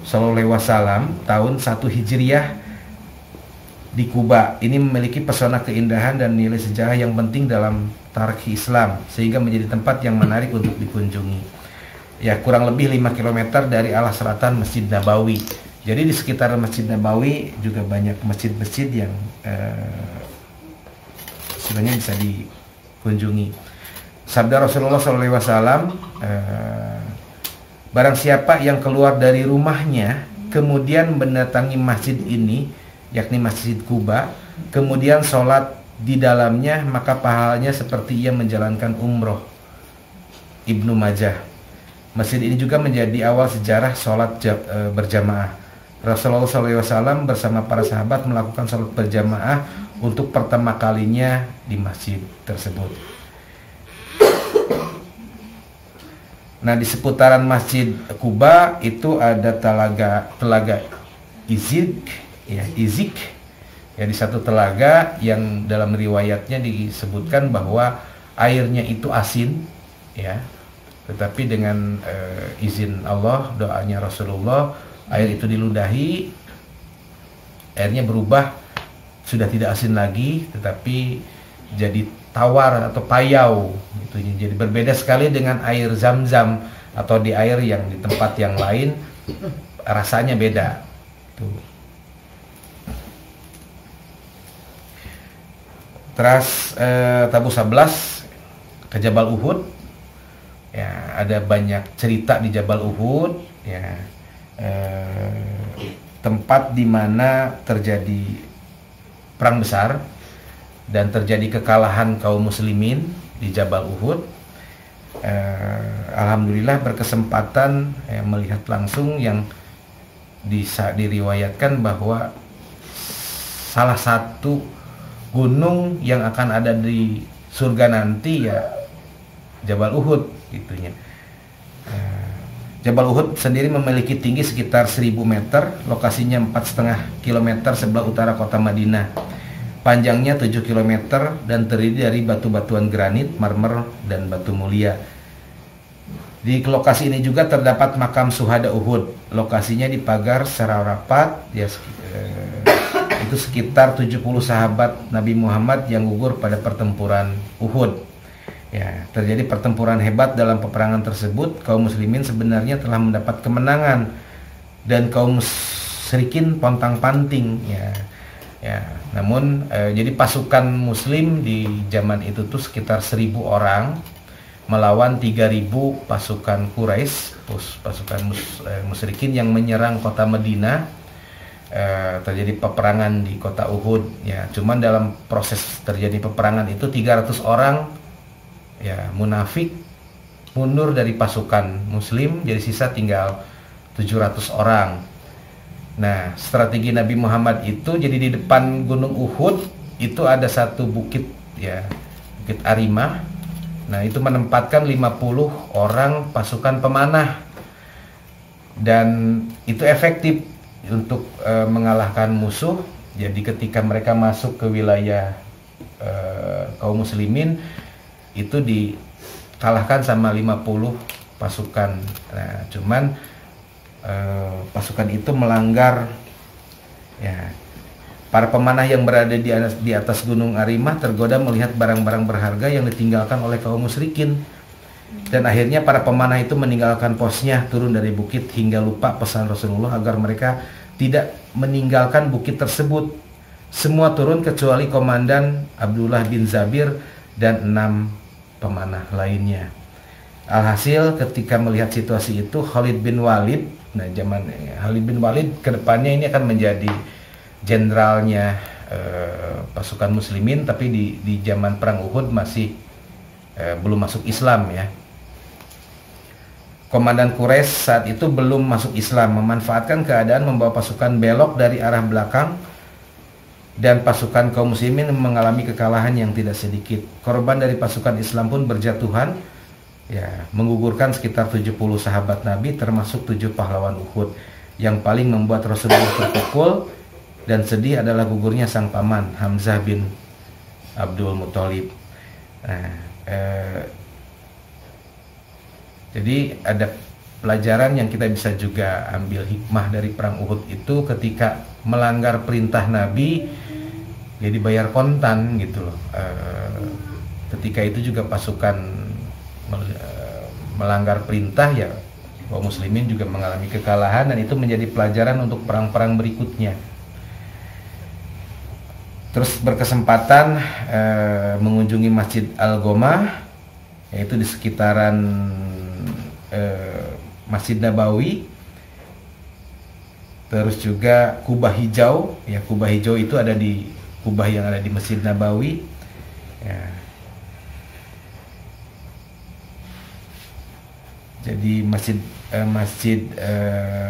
Shallallahu Alaihi Wasallam tahun 1 Hijriah di Kuba. Ini memiliki pesona keindahan dan nilai sejarah yang penting dalam tarikh Islam, sehingga menjadi tempat yang menarik untuk dikunjungi. Ya, kurang lebih 5 km dari arah selatan Masjid Nabawi. Jadi di sekitar Masjid Nabawi juga banyak masjid-masjid yang sebenarnya bisa dikunjungi. Sabda Rasulullah SAW, barang siapa yang keluar dari rumahnya kemudian mendatangi masjid ini, yakni Masjid Kuba, kemudian sholat di dalamnya, maka pahalanya seperti ia menjalankan umroh. Ibnu Majah. Masjid ini juga menjadi awal sejarah sholat berjamaah. Rasulullah SAW bersama para sahabat melakukan sholat berjamaah untuk pertama kalinya di masjid tersebut. Nah, di seputaran Masjid Kuba itu ada telaga Izik, ya, Izik, ya, di satu telaga yang dalam riwayatnya disebutkan bahwa airnya itu asin, ya. Tetapi dengan izin Allah, doanya Rasulullah, air itu diludahi, airnya berubah, sudah tidak asin lagi, tetapi jadi tawar atau payau gitu. Jadi berbeda sekali dengan air zam-zam atau di air yang di tempat yang lain, rasanya beda. Tuh. Terus Tabu 11 ke Jabal Uhud. Ya, ada banyak cerita di Jabal Uhud, ya, tempat di mana terjadi perang besar dan terjadi kekalahan kaum muslimin di Jabal Uhud. Alhamdulillah berkesempatan melihat langsung yang bisa diriwayatkan bahwa salah satu gunung yang akan ada di surga nanti ya Jabal Uhud gitunya. Jabal Uhud sendiri memiliki tinggi sekitar 1000 meter, lokasinya 4,5 km sebelah utara kota Madinah. Panjangnya 7 km dan terdiri dari batu-batuan granit, marmer, dan batu mulia. Di lokasi ini juga terdapat makam Suhada Uhud. Lokasinya dipagar secara rapat, ya, itu sekitar 70 sahabat Nabi Muhammad yang gugur pada pertempuran Uhud. Ya, terjadi pertempuran hebat dalam peperangan tersebut. Kaum muslimin sebenarnya telah mendapat kemenangan dan kaum musyrikin pontang-panting, ya. Ya, namun jadi pasukan muslim di zaman itu tuh sekitar 1000 orang melawan 3000 pasukan Quraisy, pasukan musyrikin yang menyerang kota Madinah. Terjadi peperangan di kota Uhud ya. Cuman dalam proses terjadi peperangan itu 300 orang ya munafik mundur dari pasukan muslim, jadi sisa tinggal 700 orang. Nah, strategi Nabi Muhammad itu jadi di depan Gunung Uhud itu ada satu bukit ya, Bukit Arimah. Nah, itu menempatkan 50 orang pasukan pemanah. Dan itu efektif untuk mengalahkan musuh. Jadi ketika mereka masuk ke wilayah kaum muslimin itu dikalahkan sama 50 pasukan. Nah, cuman pasukan itu melanggar ya. Para pemanah yang berada di atas Gunung Arimah tergoda melihat barang-barang berharga yang ditinggalkan oleh kaum musyrikin. Dan akhirnya para pemanah itu meninggalkan posnya, turun dari bukit hingga lupa pesan Rasulullah agar mereka tidak meninggalkan bukit tersebut. Semua turun kecuali komandan Abdullah bin Zabir dan 6 pemanah lainnya. Alhasil ketika melihat situasi itu, Khalid bin Walid, nah zaman Khalid bin Walid kedepannya ini akan menjadi jenderalnya pasukan muslimin, tapi di zaman perang Uhud masih belum masuk Islam ya. Komandan Quraisy saat itu belum masuk Islam, memanfaatkan keadaan membawa pasukan belok dari arah belakang dan pasukan kaum muslimin mengalami kekalahan yang tidak sedikit. Korban dari pasukan Islam pun berjatuhan ya, menggugurkan sekitar 70 sahabat Nabi termasuk 7 pahlawan Uhud. Yang paling membuat Rasulullah terpukul dan sedih adalah gugurnya sang paman Hamzah bin Abdul Muthalib. Nah, jadi ada pelajaran yang kita bisa juga ambil hikmah dari perang Uhud itu, ketika melanggar perintah Nabi jadi bayar kontan gitu loh. Ketika itu juga pasukan melanggar perintah ya, kaum muslimin juga mengalami kekalahan, dan itu menjadi pelajaran untuk perang-perang berikutnya. Terus berkesempatan mengunjungi Masjid Al-Gomah, yaitu di sekitaran Masjid Nabawi. Terus juga Kubah Hijau, ya Kubah Hijau itu ada di kubah yang ada di Masjid Nabawi. Ya. Jadi Masjid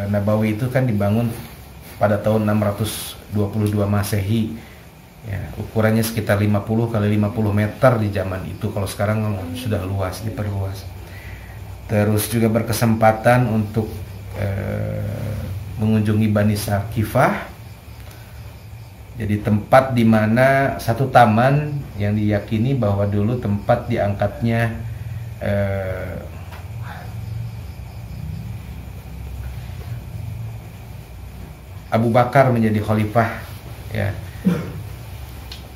Nabawi itu kan dibangun pada tahun 622 Masehi. Ya, ukurannya sekitar 50 kali 50 meter di zaman itu. Kalau sekarang sudah luas, diperluas. Terus juga berkesempatan untuk mengunjungi Bani Saqifah. Jadi tempat di mana satu taman yang diyakini bahwa dulu tempat diangkatnya Abu Bakar menjadi khalifah ya.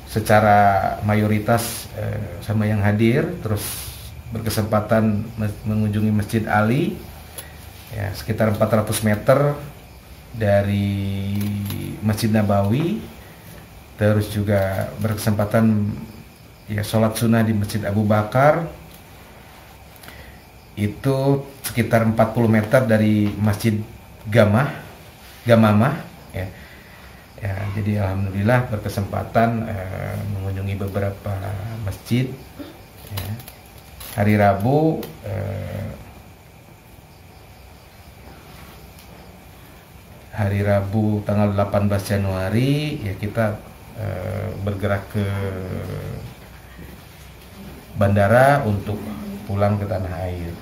Secara mayoritas sama yang hadir. Terus berkesempatan mengunjungi Masjid Ali ya, sekitar 400 meter dari Masjid Nabawi. Terus juga berkesempatan ya sholat sunnah di Masjid Abu Bakar, itu sekitar 40 meter dari Masjid Gamamah ya. Ya, jadi alhamdulillah berkesempatan mengunjungi beberapa masjid ya. Hari Rabu tanggal 18 Januari ya, kita bergerak ke bandara untuk pulang ke tanah air.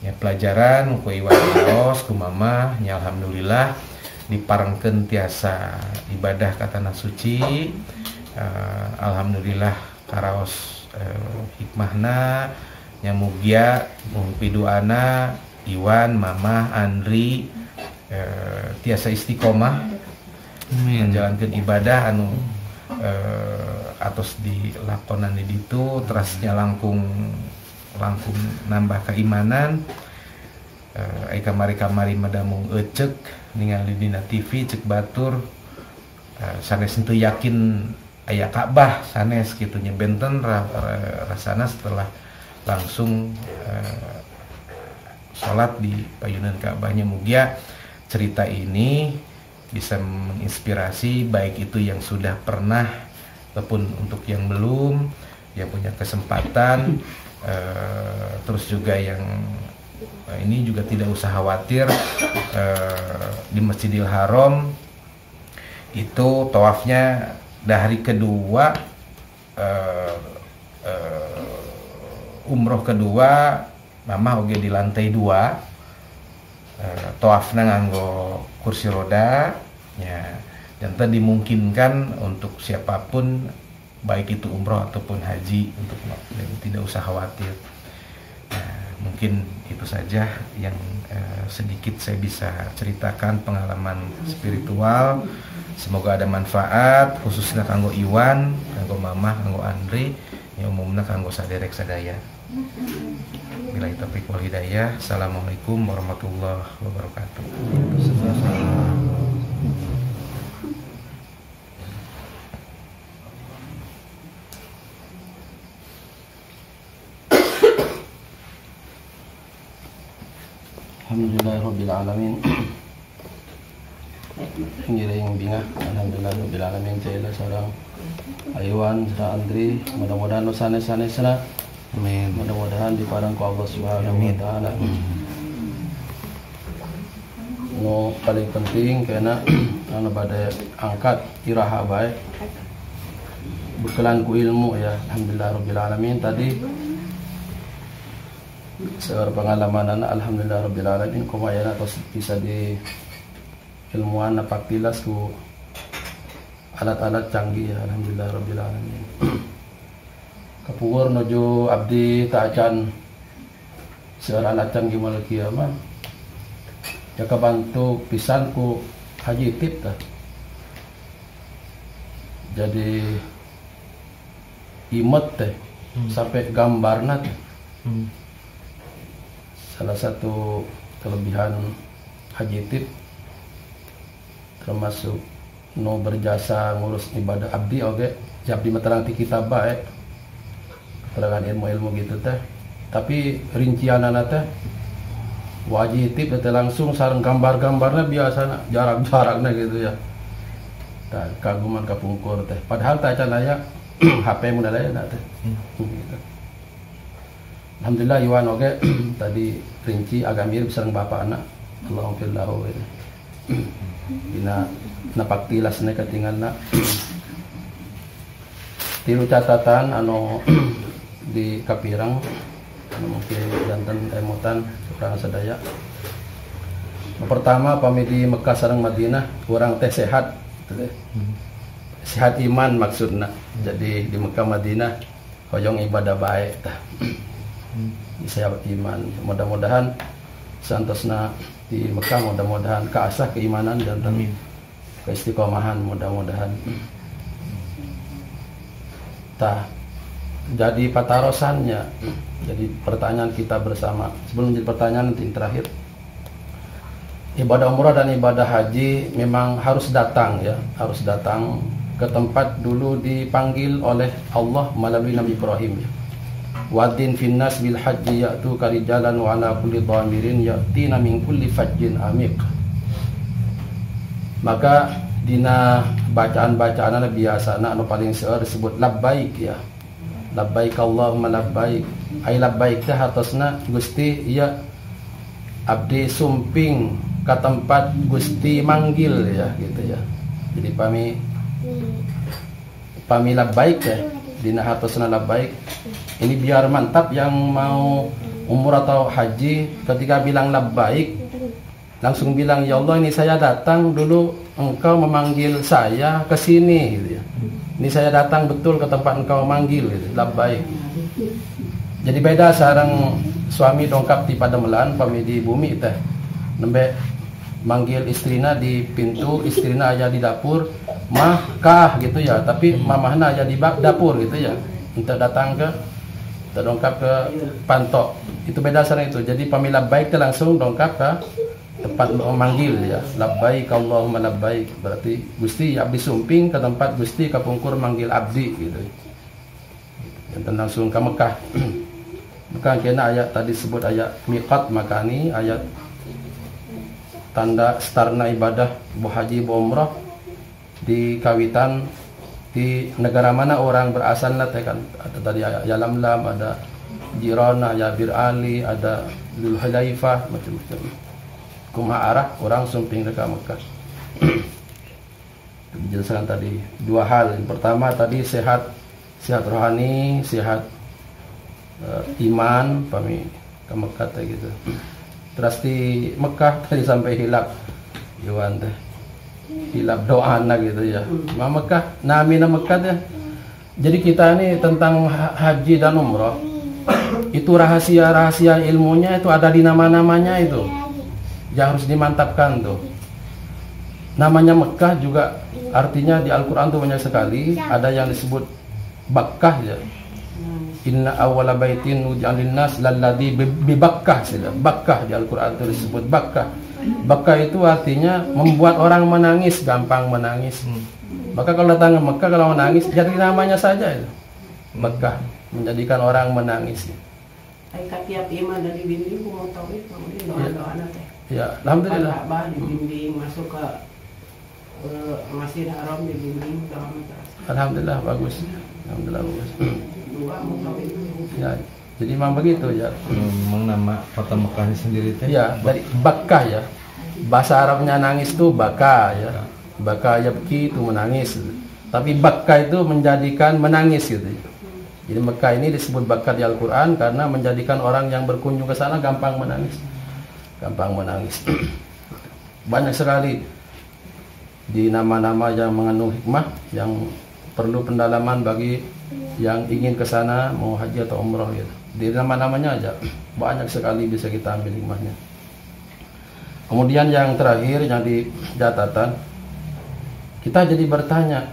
Ya, pelajaran ku Iwan Laos, ku Mama, ya alhamdulillah diparengkeun tiasa ibadah ka tanah suci. Alhamdulillah karaos hikmahna, nya mugia mung piduana Iwan, Mama, Andri tiasa istiqomah menjalankan ibadah anu atos dilakonan di ditu, terasnya langkung nambah keimanan. Ai kamari-kamari madamung ecek ningali dina TV cek batur, sanes henteu yakin aya Ka'bah sanes kitu nya, benten rasana setelah langsung salat di payunan Ka'bahnya. Mugia cerita ini bisa menginspirasi, baik itu yang sudah pernah ataupun untuk yang belum, yang punya kesempatan, terus juga yang ini juga tidak usah khawatir, di Masjidil Haram itu tawafnya dari kedua, umroh kedua mama oge di lantai 2, tawafna nganggo kursi roda ya, dan tadi dimungkinkan untuk siapapun baik itu umroh ataupun haji, untuk dan tidak usah khawatir. Nah, mungkin itu saja yang sedikit saya bisa ceritakan pengalaman spiritual. Semoga ada manfaat khususnya kanggo Iwan, kanggo Mama, kanggo Andri, ya umumnya kanggo saderek sadaya. Billahi taufiq wal hidayah. Assalamualaikum warahmatullahi wabarakatuh. Alhamdulillahirabbil alamin. Ngiring bingah alhamdulillahirabbil alamin caila sareng Iwan sareng Andri, mudah-mudahan nu sanes-sanesna. Amin. Mudah-mudahan dipareng ku Allah Subhanahu wa taala. Nu paling penting kena anu bade angkat iraha bae bekalan ku ilmu ya. Alhamdulillahirabbil alamin tadi seueur pengalaman anak alhamdulillah rabbil alamin kumaha tos bisa di ilmuan napak tilas ku alat-alat canggih ya, alhamdulillah rabbil alamin. Kapugur nuju abdi taacan seueur alat canggih moal kiamat ya kabantu pisan ku haji tip tah. Jadi imet teh sampai gambarna teh. Salah satu kelebihan haji tip termasuk no berjasa ngurus ibadah abdi oge, abdi mah terang ti kitab bae, keterangan ilmu-ilmu gitu teh, tapi rincianana teh wajib tip teh langsung sareng gambar-gambarna biasana jarak-jarakna gitu ya. Tah kaguman kapungkur teh, padahal teh acan aya HP mun aya teh. Gitu. Alhamdulillah Iwan oke tadi rinci agak mirip sareng bapak anak. Allahumma fillahu gitu. Dina napak tilasna katingalna. Tilu catatan anu di kapirang anu mungkin janten emutan urang sadaya. Nu pertama pami di Mekah sareng Madinah urang teh sehat gitu teh. Sehat iman maksudna. Jadi di Mekah Madinah hoyong ibadah bae tah. Sehat iman, mudah-mudahan santosna di Mekah, mudah-mudahan keasah keimanan dan keistiqomahan mudah-mudahan. Tah, jadi patarosannya, jadi pertanyaan kita bersama. Sebelum jadi pertanyaan nanti terakhir, ibadah umrah dan ibadah haji memang harus datang ya, harus datang ke tempat dulu dipanggil oleh Allah melalui Nabi Ibrahim ya. Wadin finnas bil haji ya'tu karijalan wa ala kulli dhamirin ya'tina min kulli fajjin amiq. Maka dina bacaan-bacaan biasana anu paling seueur disebut labbaik ya. Labbaik Allahumma labbaik. Ai labbaik teh hartosna Gusti ya abdi sumping ka tempat Gusti manggil ya gitu ya. Jadi pami pami labbaik ya. Dina hartosna labbaik. Ini biar mantap yang mau umrah atau haji ketika bilang labbaik langsung bilang ya Allah ini saya datang dulu engkau memanggil saya ke sini gitu ya. Ini saya datang betul ke tempat engkau manggil gitu, labbaik. Jadi beda sareng suami dongkap di padamelan pami di bumi teh. Nembe manggil istrina di pintu, istrina aja di dapur, mah kah gitu ya, tapi mamahna aja di dapur gitu ya. Untuk datang ke dongkap ke pantok. Itu beda sareng itu. Jadi pami labbaik teh langsung dongkap ke tempat memanggil ya. Labbaik Allahumma labbaik. Berarti Gusti abdi sumping ke tempat Gusti kapungkur manggil abdi gitu. Yang langsung ke Mekah. Mekah kena ayat tadi sebut ayat miqat makani ayat tanda starna ibadah bu haji bu umroh di kawitan di negara mana orang berasal lah kan, ada tadi Yalamlam, ada Jirona, ya Bir Ali, ada Dzul Hulaifah, macam-macam. Kumaha arah orang sumping ke Mekah. Dijelaskan tadi dua hal. Yang pertama tadi sehat, sehat rohani, sehat iman, pami ke Mekah teh gitu. Terus di Mekah tadi sampai hilap Iwan teh. Hilap doana gitu ya. Ma Mekah, namina Mekah ya. Jadi kita ini tentang haji dan umroh itu rahasia-rahasia ilmunya itu ada di nama-namanya itu. Yang harus dimantapkan tuh. Namanya Mekah juga artinya di Al-Qur'an tuh banyak sekali, ada yang disebut Bakkah ya. Inna awwala baitin wudi'a linnas lalladzi bi Bakkah sudah. Bakkah di Al-Qur'an itu disebut Bakkah. Bakkah itu artinya membuat orang menangis, gampang menangis. Maka kalau datang ke Mekah kalau menangis, jadi namanya saja itu. Mekah menjadikan orang menangis. Ai tiap imah dari bimbing ku mau tahu itu doa-doa teh. Ya, alhamdulillah. Ka'bah dibimbing masuk ke Masjid Haram dibimbing doa terus. Alhamdulillah bagus. Alhamdulillah bagus. Dua mau tahu itu. Ya, jadi memang begitu ya. Memang nama kota Mekahnya sendiri teh. Ya, dari Bakkah ya. Bahasa Arabnya nangis tuh baka ya. Baka yabki itu menangis. Tapi Bakkah itu menjadikan menangis gitu. Jadi Mekah ini disebut Bakkah di Al-Qur'an karena menjadikan orang yang berkunjung ke sana gampang menangis. Gampang menangis. Banyak sekali di nama-nama yang mengandung hikmah yang perlu pendalaman bagi yang ingin ke sana mau haji atau umroh gitu. Di nama-namanya aja banyak sekali bisa kita ambil hikmahnya. Kemudian yang terakhir yang di catatan, kita jadi bertanya,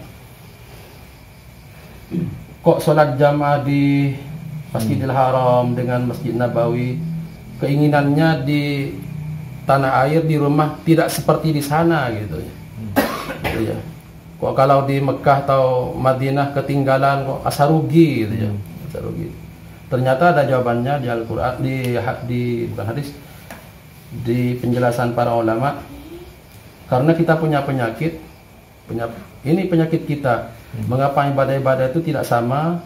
kok sholat jamaah di Masjidil Haram dengan Masjid Nabawi, keinginannya di tanah air di rumah tidak seperti di sana gitu ya. Gitu ya. Kok kalau di Mekah atau Madinah ketinggalan kok asa rugi gitu ya. Asa rugi. Ternyata ada jawabannya di Al-Qur'an, di bukan hadis, di penjelasan para ulama. Karena kita punya penyakit, ini penyakit kita. Mengapa ibadah-ibadah itu tidak sama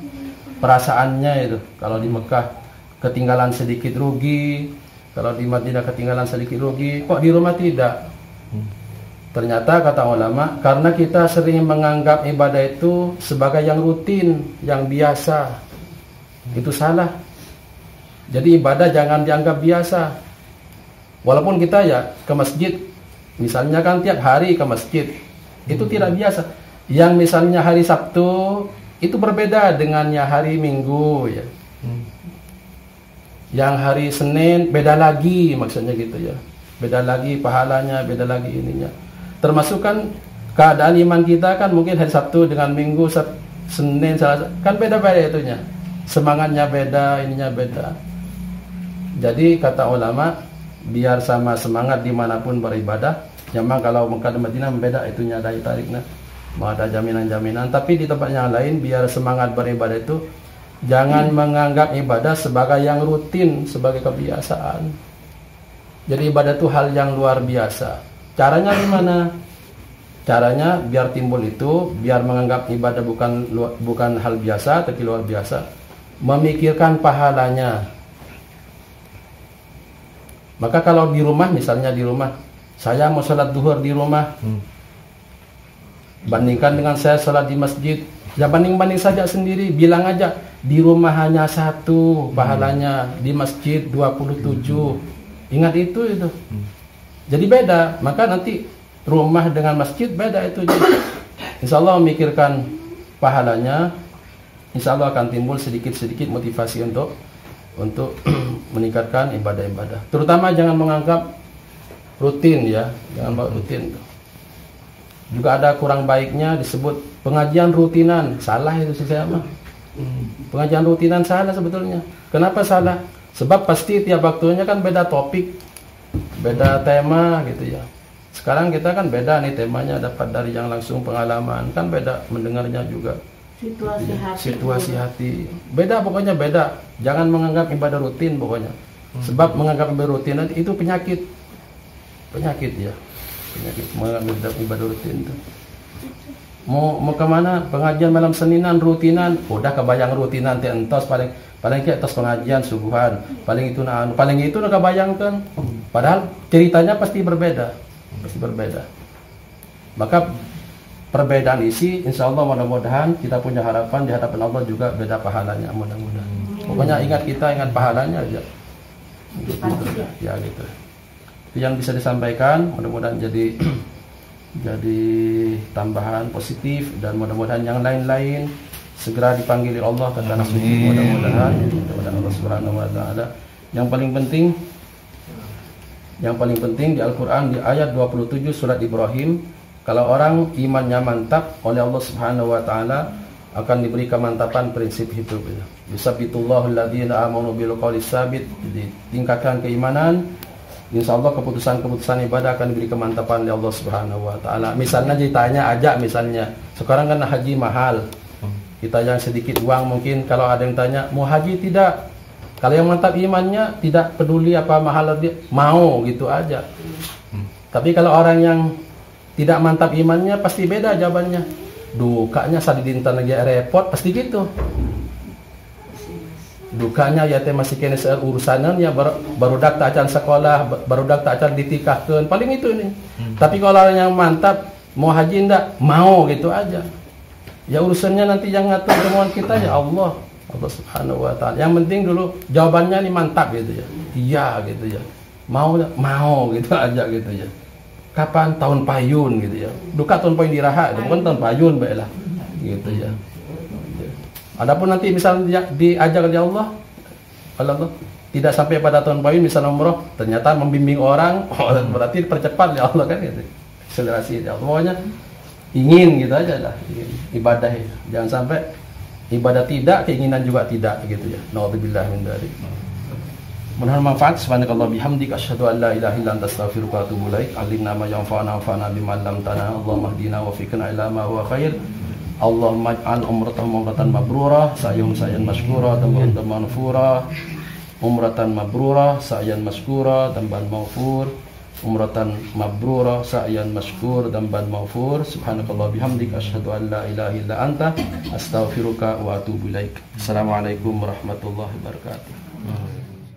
perasaannya itu. Kalau di Mekah ketinggalan sedikit rugi, kalau di Madinah ketinggalan sedikit rugi, kok di rumah tidak? Ternyata kata ulama, karena kita sering menganggap ibadah itu sebagai yang rutin, yang biasa. Itu salah. Jadi ibadah jangan dianggap biasa. Walaupun kita ya ke masjid, misalnya kan tiap hari ke masjid, itu tidak biasa. Yang misalnya hari Sabtu itu berbeda dengannya hari Minggu ya. Yang hari Senin beda lagi, maksudnya gitu ya. Beda lagi pahalanya, beda lagi ininya. Termasuk kan keadaan iman kita kan mungkin hari Sabtu dengan Minggu, Senin, Selasa, kan beda-beda itunya. Semangatnya beda, ininya beda. Jadi kata ulama, biar sama semangat dimanapun beribadah. Memang kalau Mekah dan Madinah beda itunya daya tariknya, mau ada jaminan-jaminan. Tapi di tempat yang lain biar semangat beribadah itu jangan menganggap ibadah sebagai yang rutin, sebagai kebiasaan. Jadi ibadah itu hal yang luar biasa. Caranya gimana? Caranya biar timbul itu, biar menganggap ibadah bukan hal biasa tapi luar biasa. Memikirkan pahalanya. Maka kalau di rumah, misalnya di rumah, saya mau sholat duhur di rumah, bandingkan dengan saya sholat di masjid, ya banding-banding saja sendiri, bilang aja di rumah hanya 1 pahalanya, di masjid 27. Ingat itu. Jadi beda, maka nanti rumah dengan masjid beda itu. Insya Allah memikirkan pahalanya, insya Allah akan timbul sedikit-sedikit motivasi untuk meningkatkan ibadah-ibadah. Terutama jangan menganggap rutin ya, jangan rutin. Juga ada kurang baiknya disebut pengajian rutinan, salah itu sih saya mah. Pengajian rutinan salah sebetulnya. Kenapa salah? Sebab pasti tiap waktunya kan beda topik, beda tema gitu ya. Sekarang kita kan beda nih temanya, dapat dari yang langsung pengalaman, kan beda mendengarnya juga. Situasi hati. Situasi hati. Beda pokoknya beda. Jangan menganggap ibadah rutin pokoknya. Sebab menganggap ibadah rutin itu penyakit. Penyakit ya. Penyakit mengambil ibadah rutin itu. Mau kemana? Pengajian malam Seninan rutinan, udah kebayang rutinan teh entos paling kayak tos pengajian subuhan, paling itu nah, paling itu udah kebayangkan. Padahal ceritanya pasti berbeda, pasti berbeda. Maka perbedaan isi, insya Allah mudah-mudahan kita punya harapan di hadapan Allah juga beda pahalanya mudah-mudahan. Pokoknya ingat kita, ingat pahalanya aja. Gitu, ya gitu. Itu yang bisa disampaikan, mudah-mudahan jadi tambahan positif dan mudah-mudahan yang lain-lain segera dipanggil Allah ke tanah suci, mudah-mudahan Allah Subhanahu wa taala. Yang paling penting di Al-Qur'an di ayat 27 surat Ibrahim, kalau orang imannya mantap oleh Allah Subhanahu wa taala akan diberi kemantapan prinsip hidup. Yusabbitullahu alladziina aamanu bil qawli tsabit, ditingkatkan keimanan. Insya Allah keputusan-keputusan ibadah akan diberi kemantapan oleh Allah Subhanahu wa taala. Misalnya ditanya aja misalnya, sekarang kan haji mahal. Kita yang sedikit uang mungkin kalau ada yang tanya, mau haji tidak? Kalau yang mantap imannya tidak peduli apa mahal dia, mau gitu aja. Tapi kalau orang yang tidak mantap imannya pasti beda jawabannya. Dukanya sadidintan lagi repot pasti gitu. Dukanya ya teh masih kena urusanan ya barudak tak acan sekolah, barudak tak acan ditikahkeun, paling itu ini. Tapi kalau orang yang mantap mau haji ndak? Mau gitu aja. Ya urusannya nanti yang ngatur kemauan kita ya Allah, Allah Subhanahu wa taala. Yang penting dulu jawabannya ini mantap gitu ya. Iya gitu ya. Mau mau gitu aja gitu ya. Kapan tahun payun gitu ya. Duka tahun payun diraha itu bukan tahun payun baiklah gitu ya. Adapun nanti misalnya diajar oleh Allah, Allah tidak sampai pada tahun payun misalnya umroh, ternyata membimbing orang, oh, berarti percepat ya Allah kan gitu. Akselerasi ya Allah. Pokoknya ingin gitu aja lah, ingin ibadah ya. Jangan sampai ibadah tidak, keinginan juga tidak gitu ya. Naudzubillah min dzalik. Mudah-mudahan manfaat. Subhanakallah bihamdika asyhadu an la ilaha illa anta astaghfiruka wa atubu ilaik. Allimna ma yanfa'una wanfa'na bima 'allamtana. Allahumma ihdina wa waffiqna ila ma huwa khair. Allahumma ij'al umratahum umratan mabrurah, sa'yuhum sa'yan mashkura, tamban maghfura. Umratan mabrurah, sa'yan mashkura, tamban maghfur. Umratan mabrurah, sa'yan mashkur, damban maghfur. Subhanakallah bihamdika asyhadu an la ilaha illa anta astaghfiruka wa atubu ilaik. Assalamualaikum warahmatullahi wabarakatuh.